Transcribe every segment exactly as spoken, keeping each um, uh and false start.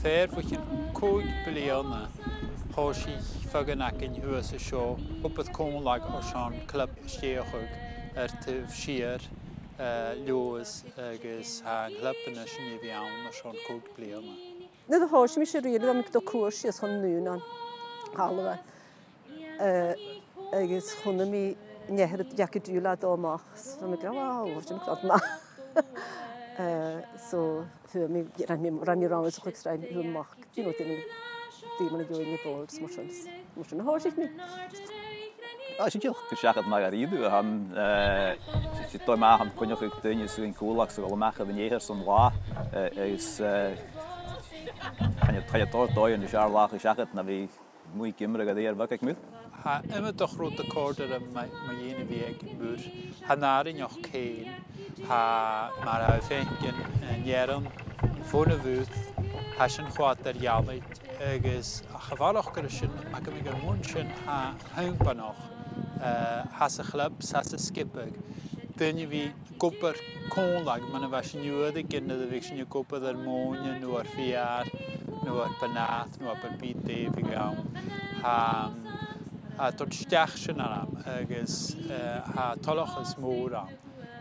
Fear bho chionn còig bliadhna, thòisich feadhainn againn shuas an seo, obair còmhla airson club a stèidheachadh air taobh siar, eh, Leòdhais agus tha an club a-nis air a bhith ann airson còig bliadhna. Nuair a thòisich mise, really, bha mi a' dol còmhla riutha chun an aon àm, Hàlabhagh. Eh, agus chunna mi an eathar a' dèanamh dùbhlan a' dol a-mach, so bha mi ag ràdh, wow, sin glè mhath. Eh, so, fhuair mi, rinn mi, rinn mi rannsachadh agus rinn mi a-mach, you know, dè mu, dè mu dheidhinn na boards, mar sin, mar sin a thòisich mi. Ah, sin dìreach gu seachad mar a bha thu, a Sheumais, eh, 's e, 's e dòigh math a th' ann coinneachadh ri daoine a tha a' cumail a-mach air an eathar san latha, eh, agus, eh, chan eil, chan eil dòigh, dòigh nas fheàrr latha a chur seachad na bhith a-muigh ag iomradh air a' bhog aig muir. Tha iomadach rud a' còrdadh rium mu, mu dheidhinn a bhith aig muir. Tha an àrainneachd fhèin, tha, mar a tha thu a' faicinn, eh, an fhearann fon a' mhuir, tha sin cho fada air dhealaicht, agus ach a bharrachd air sin, mar gum biodh air muin sin, tha, tha e uabhasach, eh, tha sa chlub, tha sa sgioba, daoine a bhith ag obair còmhla, mar a bha sinn uaireigin, nuair a bhiodh sinn ag obair air mòine, no air feur, no air banath, no air bìdh dè bhiodh ann. Tha, tha toirt a-steach sin orm, agus, eh, tha toileachas mòr ann,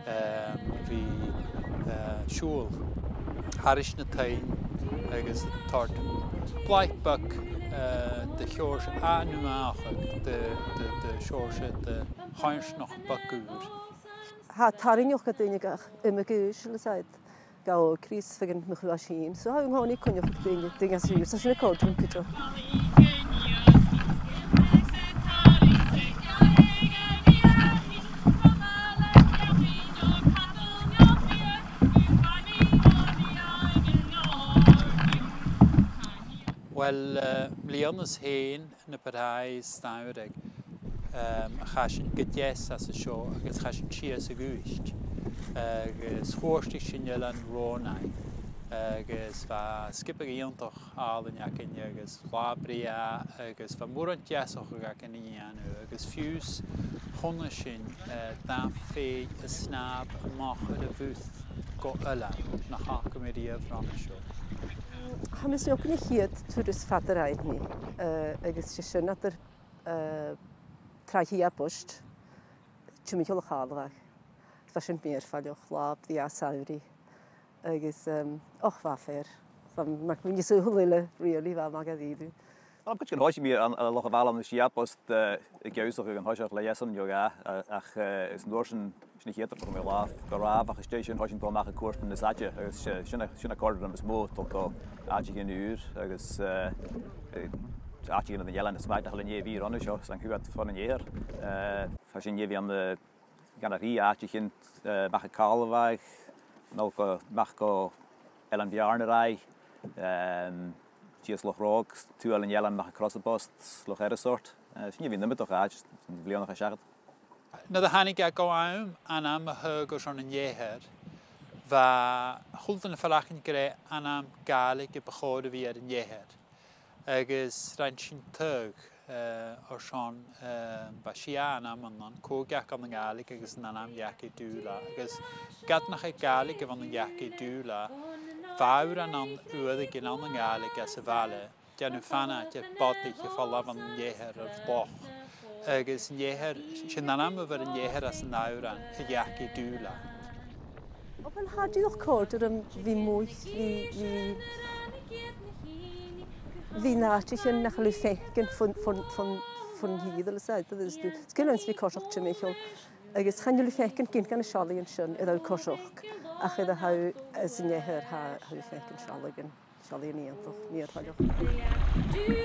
eh, a bhith, eh, a' siubhal thairis na taighean, agus toirt blàthachadh, eh, de sheòrsa a-nuadhachadh, de, de, de sheòrsa de choimhearsnachd beag ùr. Tha tarraingeach gu daoine gach iomadh aois, le said, gach òigridh is feadhainn mun cuairt fhèin. So, tha e an-còmhnaidh coinneachadh ri daoine, daoine às an iar, so sin a' còrdadh rium cuideachd. Uill, eh, bliadhna is fhèin, na bu tràithe san t-samhradh, ehm, chaidh sinn gu deas às an seo agus chaidh sinn sìos a dh'Uibhist. Agus chuartaich sinn Eilean Rònaigh, agus bha sgioba iongantach àlainn againn agus latha brèagha agus bha mòran deasachadh againn a dhèanamh agus fiù 's chunna sinn, eh, dà fhèidh a' snàmh a-mach air a' mhuir gu eilean nach fhaca mi riamh ron a seo. Tha mise a' smaoineachadh gur e a' chiad turas fada a rinn mi, eh, agus 's e sin eadar, eh, tràth Shìobaist, timcheall a' Chàrlabhaigh. Bha sin mìorbhaileach, latha brèagha samhraidh. Agus, ehm, och, bha e fìor. Bha, mar, mar a nì sinn a h-uile, really, bha e math dha-rìribh. Uill, cuideachd thòisich mi an, an Loch a' Bhalain an Sìobaist, eh, ag ionnsachadh an toiseach le esan no dhà, eh, ach, eh, is an uair sin, sin a' chiad turas a bha mi a' falbh gu Ràmh, ach às dèidh sin thòisich mi a' dol a-mach a chuairtean nas fhaide, agus, eh, sin a, sin a' còrdadh rium as motha, a' dol, a' dol àiteachan ùr, agus, eh, eh, àiteachan air an eilean, is math nach eil an fheadhainn a bha ron a seo, 's an cuid fon an eathar. Eh, bha sinn a' dèanamh, eh, gun a thrì àiteachan, eh, a-mach à Càrlabhagh, a-mach gu, a-mach gu Eilean Bheàrnaraigh, ehm, sìos Loch Ròg, tuath air an eilean a-mach à Crosabost, Loch Eireasort. Eh, sin a bha iomadach àite, bliadhnaichean seachad. Nuair a thàinig e gu àm ainm a thogail airson an eathar, bha a h-uile duine a' faireachdainn gur e ainm Gàidhlig a bu chòir a bhith air an eathar. Agus rinn sinn taghadh, eh, airson, eh, bha sia ainmean ann, còigeach ann an Gàidhlig agus an t-ainm Jackie Dùghla. Agus ged nach e Gàidhlig a bh' ann an Jackie Dùghla, bha òran ann uaireigin ann an Gàidhlig anns a' bhaile, a' dèanamh fantainn air bodaich a' falbh ann an eathar air loch. Agus an eathar, 's e an t-ainm a bh' air an eathar anns an òran, a' Jackie Dùghla. O, uill, tha e dìreach a' còrdadh rium a bhith a-muigh, bhith, bhith, bhith an àite sin nach eil thu a' faicinn fon, fon, fon, fon tìr, a bheil fhios agad, is tu, 's caomh leamsa a bhith a' coiseachd timcheall, agus chan eil thu a' faicinn gin de na seallaidhean sin air a' choiseachd, ach air a tha thu anns an eathar, tha, tha thu a' faicinn seallaidhean. Seallaidhean iongantach, mìorbhaileach.